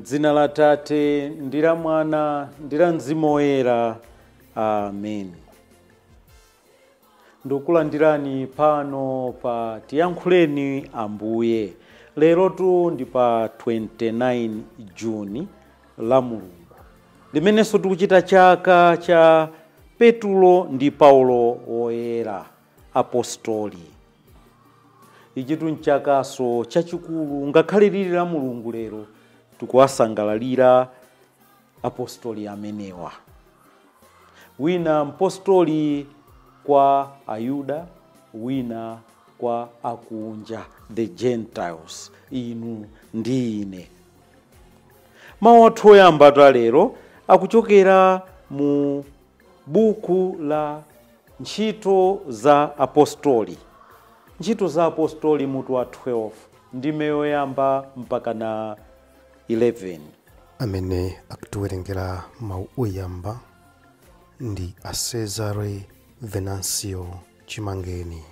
M'dzina la Tate ndi la Mwana ndi la Mzimu Woyera, amen. Ndikulandirani pano pa Tiyankhuleni Ambuye. Lerotu ndi pa 29 Juni la Mulungu, limenenso tikuchita chaka cha Petulo ndi Paulo Woyera, apostoli. Ichitu nchakaso chachikulu, ngakhale lili la Mulungu lero tikuwasangalalira apostoli amenewa. Wina mpostoli kwa Ayuda, wina kwa akunja, the Gentiles, inu ndi ine. Mawu athu oyamba lero akuchokera mu buku la Ntchito za Apostoli. Ntchito za Apostoli mutu wa 12, ndime yoyamba mpaka na 11. Amene akutiwerengera mawu oyamba ndi a Cesare Venancio Chimangeni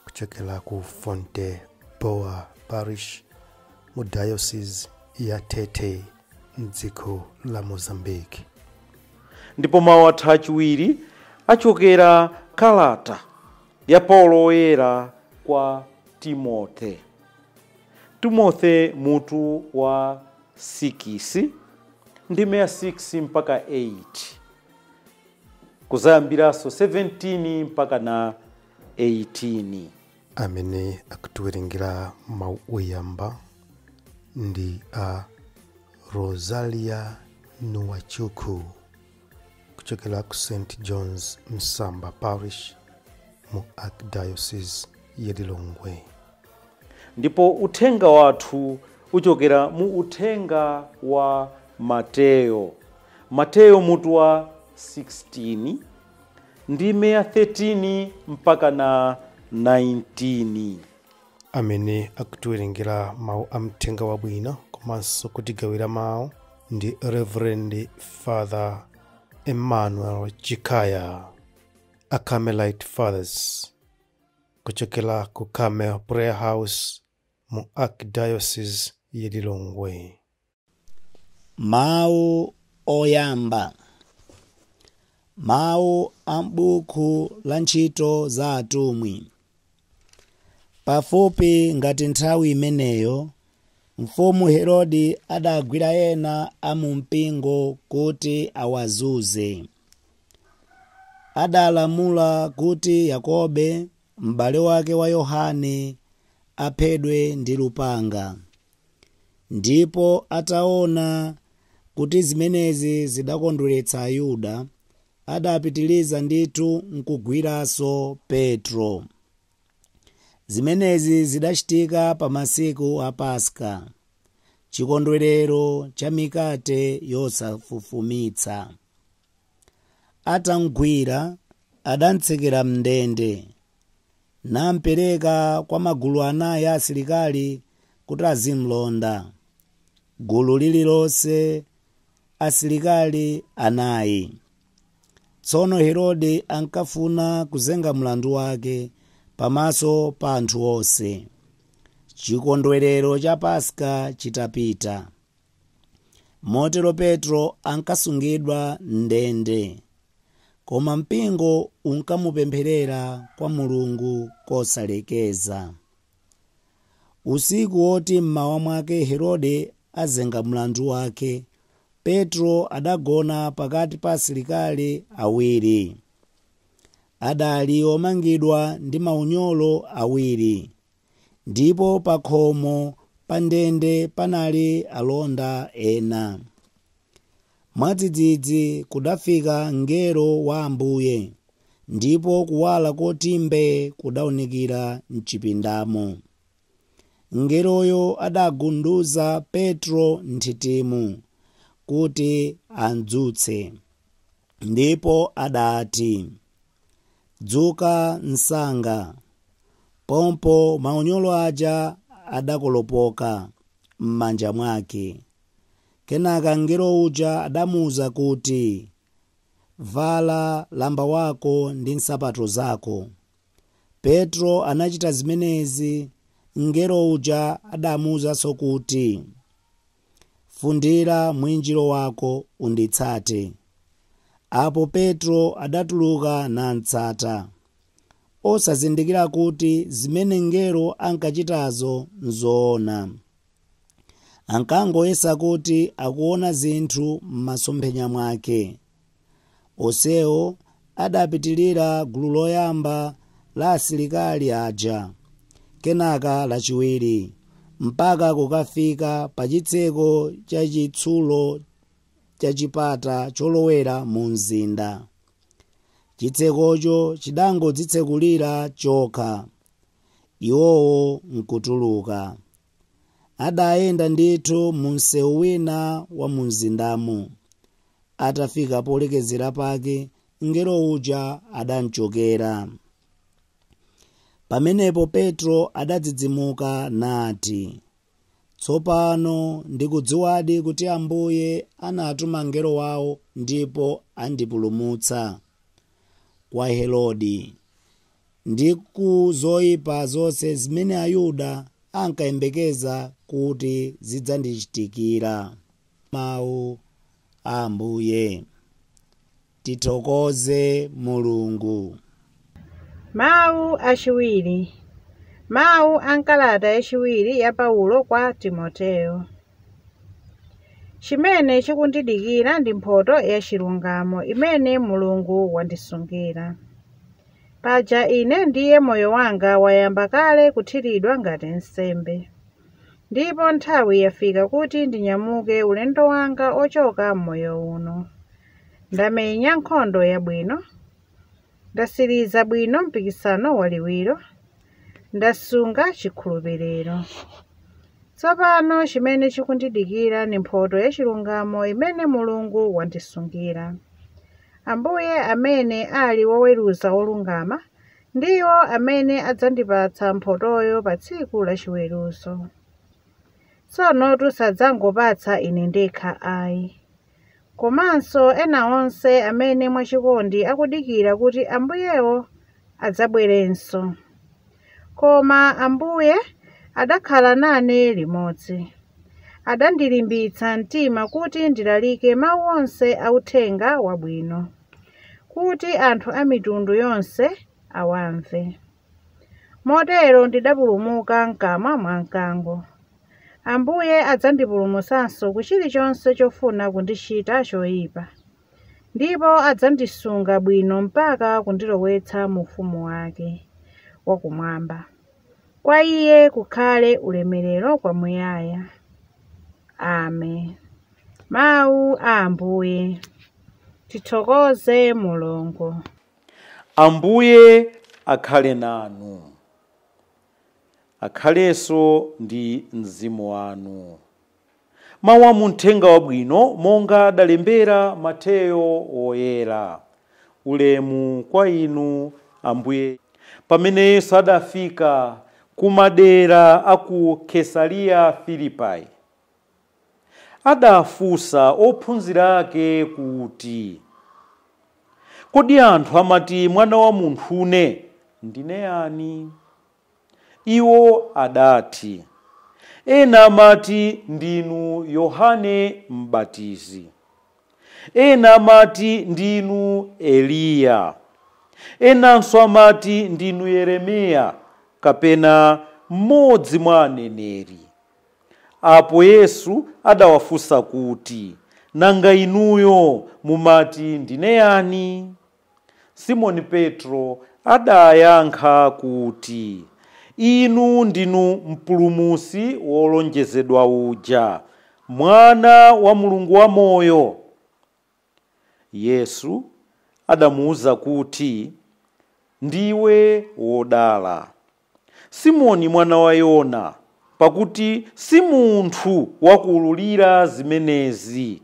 kuchokera ku Fonte Boa Parish mu Diocese ya Tete mdziko la Mozambique. Ndipo mawu athu achiwiri achokera kalata ya Paulo Woyera kwa Timothe. Timothe mutu wa 6, ndime ya 6 mpaka 8, kuzayambiranso 17 mpaka na 18. Amene akutiwerengera mawu oyamba ndi a Rosalia Nuwachuku kuchokera ku St John's Msamba Parish mu Archdiocese ya Lilongwe. Ndipo uthenga wathu uchokera mu uthenga wa Mateyo. Mateyo mutu wa 16, ndime ya 13 mpaka na 19. Amene akutiwerengera mawu a mthenga wabwino komanso kutigawira mawu ndi Reverend Father Emmanuel Chikaya, a Carmelite Fathers kuchokera ku Carmel Prayer House mu Archdiocese ya Lilongwe. Mawu oyamba. Mawu a m'buku la Ntchito za Atumwi. Pafupi ngati nthawi imeneyo, mfumu Herode adagwira ena a mu mpingo kuti awazunze. Adalamula kuti Yakobe, m'bale wake wa Yohane, aphedwe ndi lupanga. Ndipo ataona kuti zimenezi zidakondweretsa Ayuda, adapitiliza ndithu nkugwiranso Petro. Zimenezi zidachitika pa masiku a Paska, chikondwerero cha mikate yosafufumitsa. Atamugwira, adamtsekera m'ndende, nampereka kwa magulu anayi a asilikali kuti azimlonda, gulu lililonse asilikali anayi. Tsono Herode ankafuna kuzenga mlandu wake pamaso pa anthu onse, chikondwerero cha Paska chitapita. Motero Petro ankasungidwa m'ndende, koma mpingo unkamupempherera kwa Mulungu kosalekeza. Usiku woti mmawa mwake Herode azenga mlandu wake, Petro adagona pakati pa asilikali awiri. Adali omangidwa ndi maunyolo awiri, ndipo pa khomo pa ndende panali alonda ena. Mwadzidzidzi kudafika mngelo wa Ambuye, ndipo kuwala kotimbe kudawunikira m'chipindamo. Mngeloyo adagunduza Petro nthitimu kuti amdzutse, ndipo adati, "Dzuka msanga." Pompo maunyolo aja adakolopoka m'manja mwake. Kenaka mngelo uja adamuwuza kuti, "Vala lamba wako ndi nsapato zako." Petro anachita zimenezi. Mngelo uja adamuwuzanso kuti, Fundira mwinjiro wako unditsate. Apo Petro adatuluka namtsata, osazindikira kuti zimene mngelo ankachitazo nzoona. Ankangoyesa kuti akuona zinthu m'masomphenya mwake. Onsewo adapitirira gulu loyamba la asilikali aja, kenaka lachiwiri, mpaka kukafika pa chitseko chachitsulo cha chipata cholowera mu mzinda. Chitsekocho chidangodzitsekulira chokha, iwowo nkutuluka. Adayenda ndithu mu msewu wina wa mu mzindamo. Atafika polekezera pake, mngelo uja adamchokera. Pamenepo Petro adadzidzimuka nati, Tsopano ndikudziwadi kuti Ambuye anatuma mngelo wawo ndipo andipulumutsa kwa Herode ndi ku zoyipa zonse zimene Ayuda ankayembekeza kuti zidzandichitikira. Mawu a Ambuye. Tithokoze Mulungu. Mawu achiwiri. Mawu a nkalata yachiwiri ya Paulo kwa Timoteyo. Chimene chikundidikira ndi mphotho yachilungamo imene Mulungu wandisungira. Paja ine ndiye moyo wanga wayamba kale kuthiridwa ngati nsembe. Ndipo nthawi yafika kuti ndinyamuke ulendo wanga ochoka m'moyo uno. Ndamenya nkhondo yabwino, ndasiriza bwino mpikisano waliwiro, ndasunga chikhulupiriro. Tsopano chimene chikundidikira ndi mphotho yachilungamo imene Mulungu wandisungira. Ambuye amene ali woweruza wolungama, ndiwo amene adzandipatsa mphothoyo pa tsiku lachiweruzo. Tsono sadzangopatsa ine ndekha ayi, komanso ena onse amene mwachikondi akudikira kuti Ambuyewo adzabwerenso. Koma Ambuye adakhala nane limodzi. Adandilimbitsa mtima kuti ndilalike mawu onse a uthenga wabwino, kuti anthu a mitundu yonse awamve. Motero ndidapulumuka m'kamwa mwa mkango. Ambuye adzandipulumutsanso ku chilichonse chofuna kundichita choyipa, ndipo adzandisunga bwino mpaka kundilowetsa mu ufumu wake wakumwamba. Kwa Iye kukhale ulemerero kwamuyaya. Amen. Mawu a Ambuye. Tithokoze Mulungu. Ambuye akhale nanu, akhalenso ndi mzimu wanu. Mawu a muthenga wabwino monga adalembera Mateyo woyera. Ulemu kwa inu Ambuye. Pamene Yesu adafika ku madera a ku Kaisareya Filipai, adafunsa ophunzira ake kuti, kodi anthu amati mwana wa munthune ndine yani? Iwo adati, ena amati ndinu Yohane Mbatizi, ena amati ndinu Eliya, enanso amati ndinu Yeremiya kapena mmodzi mwa aneneri. Apo Yesu adawafunsa kuti, nanga inuyo mumati ndine yani? Simoni Petro adayankha kuti, inu ndinu mpulumutsi wolonjezedwa uja, mwana wa Mulungu wamoyo. Yesu adamuwuza kuti, ndiwe wodala, Simoni mwana wa Yona, pakuti si munthu wakuwululira zimenezi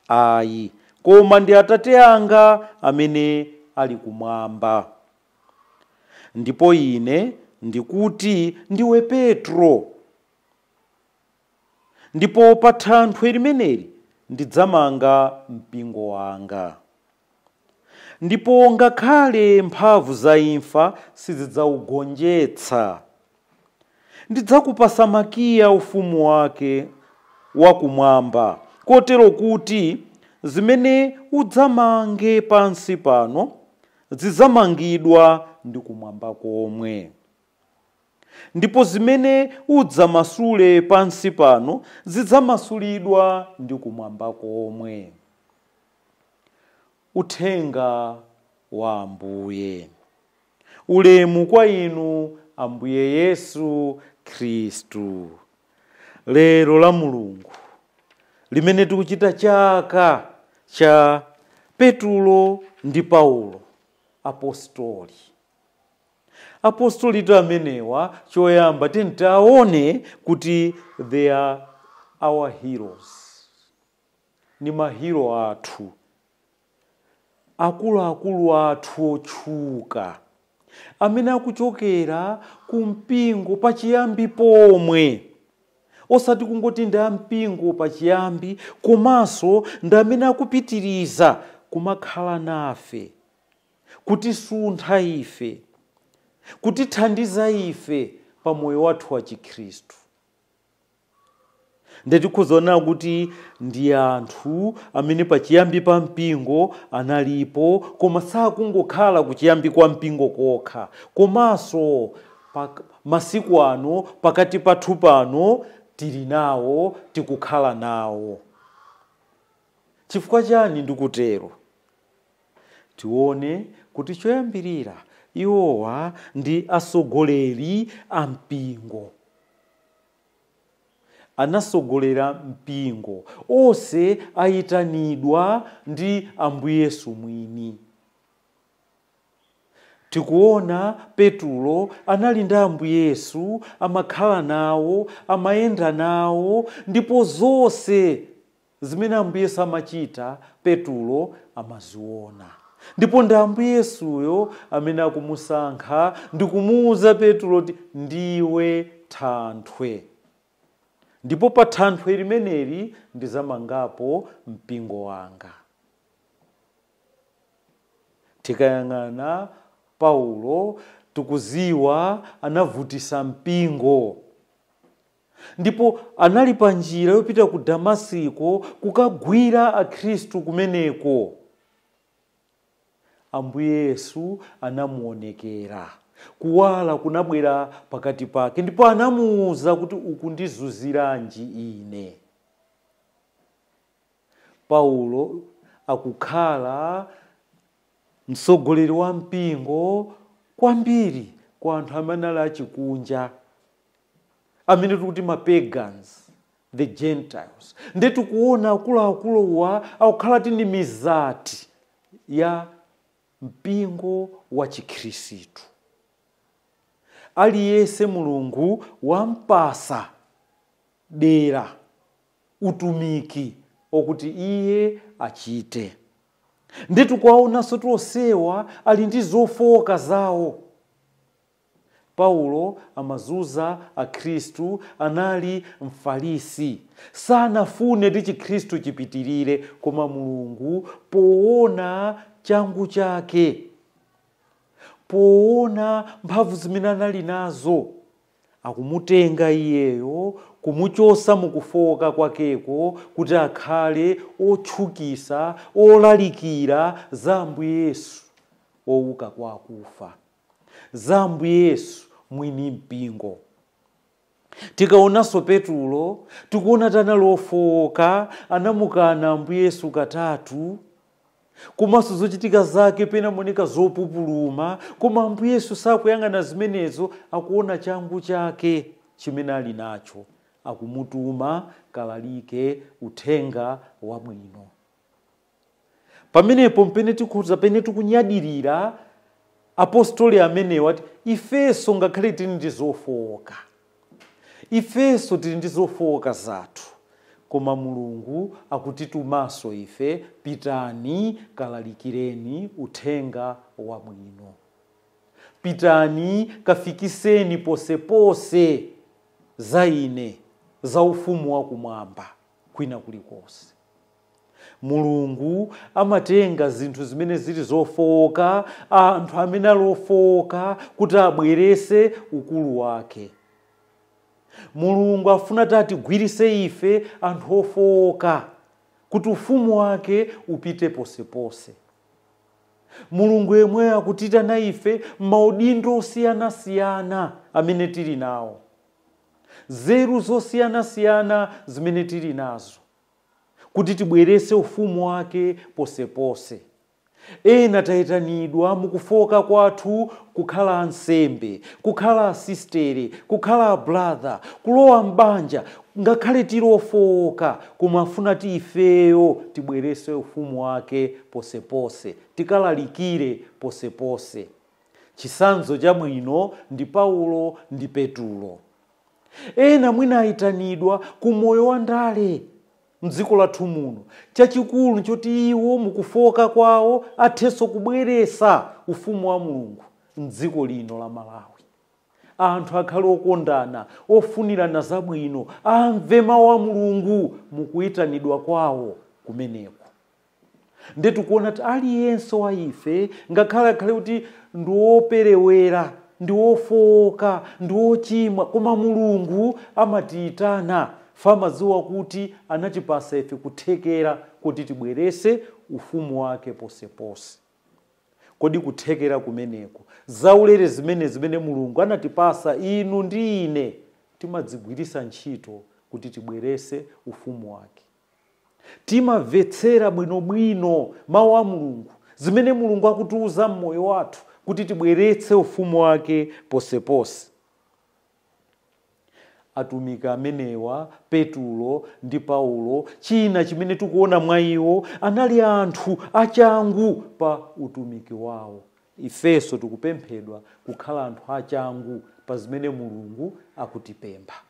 ayi, koma ndi Atate anga amene ali kumwamba. Ndipo ine ndikuti ndiwe Petro, ndipo pa thanthwe limeneli ndidzamanga mpingo wanga, ndipo ngakhale mphamvu za imfa sizidzaugonjetsa. Ndidzakupasa makiya ufumu wake wakumwamba, kotero kuti zimene udzamange pansi pano zidzamangidwa ndi kumwamba komwe, ndipo zimene udzamasule pansi pano zidzamasulidwa ndi kumwamba komwe. Uthenga wa Ambuye. Ulemu kwa inu Ambuye Yesu Khristu. Lero la Mulungu limene tikuchita chaka cha Petulo ndi Paulo apostoli. Apostoli amenewa choyamba tintaone kuti they are our heroes, ni mahero athu, akuluakulu athu otchuka amene akuchokera ku mpingo pachiyambi pomwe, osati kungoti ndi ampingo pachiyambi, komanso ndi amene akupitiriza kumakhala nafe, kutisuntha ife, kutithandiza ife pa moyo wathu wa Chikhristu. Ndetikuzoona kuti ndi anthu amene pachiyambi pa mpingo analipo, koma sakungokhala kuchiyambi kwa mpingo kokha, komanso masiku ano pakati pathu pano tili nawo, tikukhala nawo. Chifukwa chani ndikutero? Tione kuti choyambirira iwowa ndi atsogoleri a mpingo. Anasogolera mpingo, onse ayitanidwa ndi Ambuye Yesu mwini. Tikuona Petulo anali ndi Ambuye Yesu, amakhala nawo, amayenda nawo, ndipo zonse zimene Ambuye Yesu amachita Petulo amaziona. Ndipo ndi Ambuye Yesuyo amene akumusankha ndi kumuwuza Petulo kuti ndiwe thanthwe, ndipo pa thanthwe limeneli ndizamangapo mpingo wanga. Tikayang'ana Paulo tikuziwa anavutisa mpingo, ndipo anali pa njira yopita ku Damasiko kukagwira akhristu kumeneko. Ambuye Yesu anamuonekera, kuwala kunabwera pakati pake, ndipo anamuwuza kuti ukundizunziranji ine. Paulo akukhala mtsogoleri wa mpingo kwambiri kwa anthu amene ali achikunja, amene tikuti ma pagans, the Gentiles. Ndiye tikuona akuluakuluwa akukhala tini mizati ya mpingo wa Chikhristu. Aliyense Mulungu wampasa dera, utumiki okuti iye achite. Ndiye tikuwaonanso tonsewa ali ndi zofowoka zawo. Paulo amazunza akhristu, anali mfarisi, sanafune kuti chikhristu chipitirire, koma Mulungu poona changu chake, poona mphamvu zimene anali nazo, akumutenga iyeyo kumuchosa mukufowoka kwakeko kuti akhale otchukisa, olalikira za Ambuye Yesu owuka kwa akufa, za Ambuye Yesu mwini mpingo. Tikaonanso Petulo tikuona tanali ofowoka, anamukana Ambuye Yesu katatu, komanso zochitika zake pena moneka zopupuluma, koma Ambuye Yesu sakuyang'ana zimenezo, akuona changu chake chimene ali nacho, akumutuma kalalike uthenga wabwino. Pamenepo mpene tikhuza, pene tikunyadirira apostoli amenewa ati ifenso ngakhale tili ndi zofowoka, ifenso tili ndi zofowoka zathu, koma Mulungu akutitumanso ife, pitani kalalikireni uthenga wabwino, pitani kafikiseni posepose za ine, za ufumu wakumwamba kwina kulikonse. Mulungu amatenga zinthu zimene zili zofowoka, anthu amene ali ofowoka, kuti abwerese ukulu wake. Mulungu afuna tatigwirise ife anthu ofowoka kuti ufumu wake upite posepose. Mulungu yemweyo akutitana ife maudindo osiyanasiyana amene tili nawo, zeru zosiyanasiyana zimene tili nazo, kuti tibwerese ufumu wake posepose. Ena tayitanidwa mukufoka kwathu kukhala ansembe, kukhala asistere, kukhala abratha, kulowa m'banja, ngakhale tili ofowoka, koma afuna ti ifeyo tibwerese ufumu wake posepose, tikalalikire posepose. Chitsanzo chabwino ndi Paulo ndi Petulo. Ena mwina ayitanidwa ku moyo wa ndale mdziko lathu muno. Chachikulu nchoti iwo mukufoka kwawo athenso kubweresa ufumu wa Mulungu mdziko lino la Malawi. Anthu akhale okondana, ofunirana zabwino, amve mawu a Mulungu mukuyitanidwa kwawo kumeneko. Ndetikuona kuti aliyense wa ife, ngakhale akhale kuti ndi woperewera, ndi wofowoka, ndi wochimwa, koma Mulungu amatiyitana. Famadziwa kuti anatipasa ife kuthekera kuti tibwerese ufumu wake posepose. Kodi kuthekera kumeneko, zaulere zimene Mulungu anatipasa inu ndi ine, timadzigwirisa ntchito kuti tibwerese ufumu wake? Timamvetsera bwinobwino mawu a Mulungu, zimene Mulungu akutiuza m'moyo wathu kuti tibweretse ufumu wake posepose? Atumiki amenewa, Petulo ndi Paulo, china chimene tikuona mwa iwo, anali anthu achangu pa utumiki wawo. Ifenso tikupemphedwa kukhala anthu achangu pa zimene Mulungu akutipempha,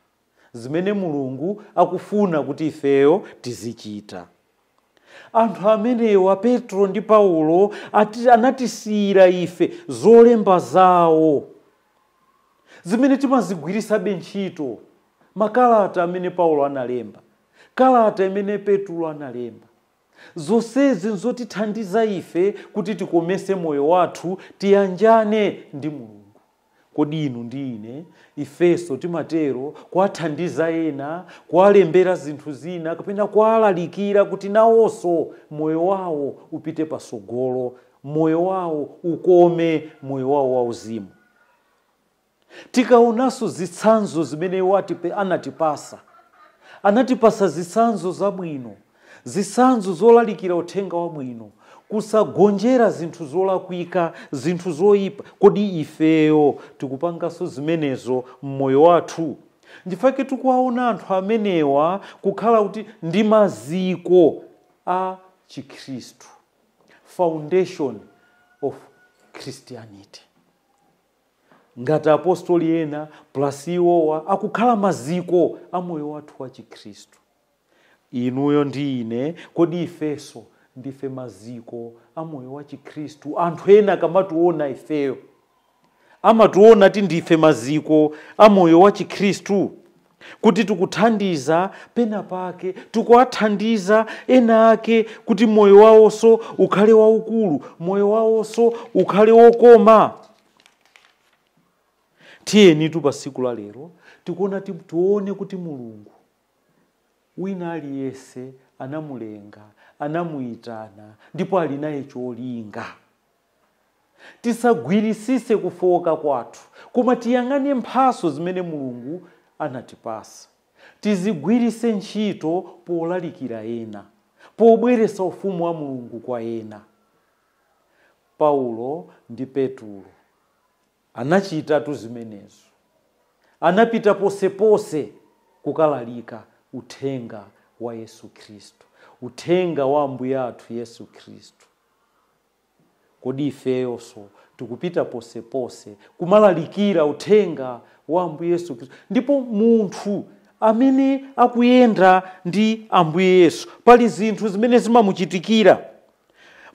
zimene Mulungu akufuna kuti ifeyo tizichita. Anthu amenewa, Petro ndi Paulo, anatisiyira ife zolemba zawo zimene timazigwirisabe ntchito. Makalata amene Paulo analemba, kalata imene Petro analemba, zonsezi nzotithandiza ife kuti tikomese moyo wathu, tiyanjane ndi Mulungu. Kodi inu ndi ine ifenso timatero kuwathandiza ena, kuwalembera zinthu zina, kapena kuwalalikira kuti nawonso moyo wawo upite pasogolo, moyo wawo ukome, moyo wawo wauzimu? Tikaonanso zitsanzo zimene anatipasa, anatipasa zitsanzo zabwino, zitsanzo zolalikira uthenga wabwino, kusagonjera zinthu zolakwika, zinthu zoyipa. Kodi ifeyo tikupanganso zimenezo mmoyo wathu? Ndifake tikuwaona anthu amenewa kukhala kuti ndi maziko a Chikhristu, foundation of Christianity. Ngati apostoli ena plus iwowa akukhala maziko a moyo wathu wa Chikhristu. Inuyo ndi ine, kodi ifenso ndife maziko a moyo wa Chikhristu? Anthu ena akamationa ifeyo, amationa ti ndife maziko a moyo wa Chikhristu, kuti tikuthandiza pena pake, tikuwathandiza ena ake kuti moyo wawonso ukhale waukulu, moyo wawonso ukhale wokoma. Tiyenitu pa tsiku la lero tikuona tione kuti Mulungu wina aliyense anamulenga, anamuyitana, ndipo ali naye cholinga. Tisagwirisise kufowoka kwathu, koma tiyang'ane mphaso zimene Mulungu anatipasa, tizigwirise ntchito polalikira ena, pobweresa ufumu wa Mulungu kwa ena. Paulo ndi Petulo anachitatu zimenezo, anapita posepose kukalalika uthenga wa Yesu Khristu, uthenga wa Ambuye athu Yesu Khristu. Kodi ifeyonso tikupita posepose kumalalikira uthenga wa Ambuye Yesu Khristu? Ndipo munthu amene akuyenda ndi Ambuye Yesu, pali zinthu zimene zimamuchitikira.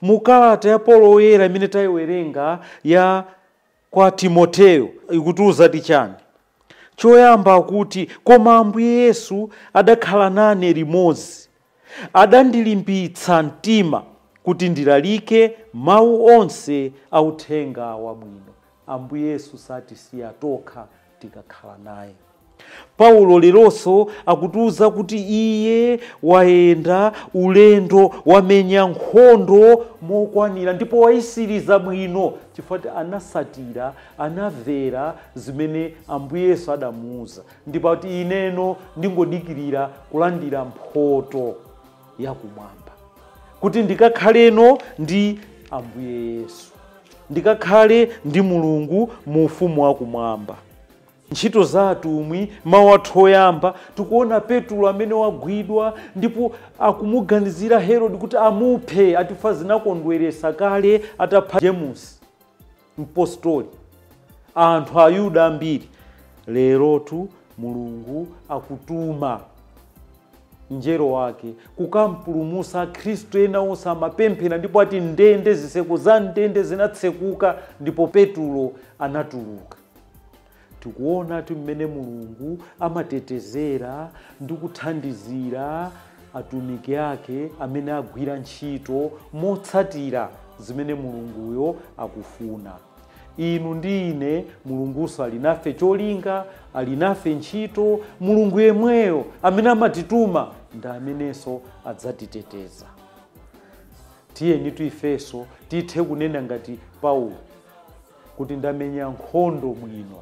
Mukalata ya Paulo Woyera imene tayiwerenga ya kwa Timoteyo ikutiuza tichani? Choyamba kuti, koma Ambuye Yesu adakhala nane limodzi, adandilimbitsa mtima kuti ndilalike mawu onse a uthenga wabwino. Ambuye Yesu satisiya tokha tikakhala naye. Paulo leronso akutiuza kuti iye wayenda ulendo, wamenya nkhondo mokwanira ndipo wayisiriza bwino, chifukwa anasatira, anamvera zimene Ambuye Yesu adamuuza, ndipo ati ineno ndingodikirira kulandira mphoto yakumwamba, kuti ndikakhaleno ndi Ambuye Yesu, ndikakhale ndi Mulungu mu ufumu wakumwamba. Ntchito za atumwi, mawu athu oyamba, tikuona Petro amene wagwidwa ndipo akumuganizira Herode kuti amuphe, atifa zinakondweresa kale atapha James mpostoli, anthu Ayuda ambiri. Lerotu Mulungu akutuma mngelo wake kukampulumutsa Khristu ena onse amapemphera, ndipo ati ndende, zitseko za ndende zinatsekuka ndipo Petro anatuluka. Tikuona ti mmene Mulungu amatetezera ndi kuthandizira atumiki ake amene agwira ntchito motsatira zimene Mulunguyo akufuna. Inu ndi ine, Mulunguso ali nafe cholinga, ali nafe ntchito. Mulungu yemweyo amene amatituma ndi amenenso adzatiteteza. Tiyeni tuifeso tithe kunena ngati Paulo kuti ndamenya nkhondo bwino,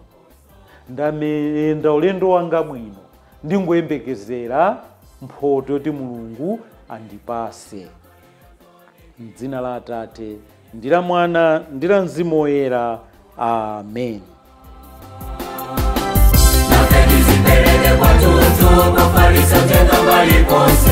ndameyenda ulendo wanga bwino, ndingoyembekezera mphoto yoti Mulungu andipase. M'dzina la Atate ndi la Mwana ndi la Mzimu Woyera. Amen. Nafe tizipereke kwathunthu, pofalitsa uthenga paliponse.